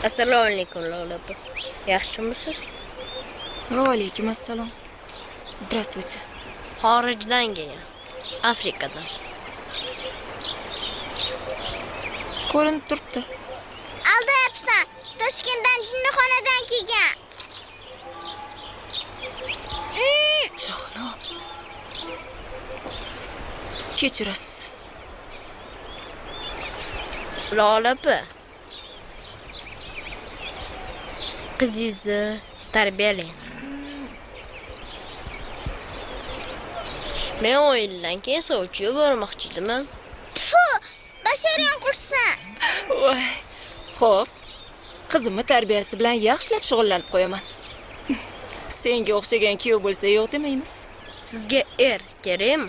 Assalomu alaykum, Lola opa. Yaxshimisiz? Va alaykum assalom. Здравствуйте. Xorijdan kelgan. Afrikadan. Ko'rinib turibdi. Aldayapsan. Toshkentdan jinnixonadan kelgan. Shahlo. Kechirasiz. Lola opa. Qizingizni tarbiyalang. Men 10 yildan keyin sovchiga bormoqchi edim. Tfu, basharing qursin. Voy. Xo'p. Qizimni tarbiyasi bilan yaxshilab shug'ullanib qo'yaman. Senga o'xshagan kuyov bo'lsa yo'q demaymiz. Sizga er kerakmi?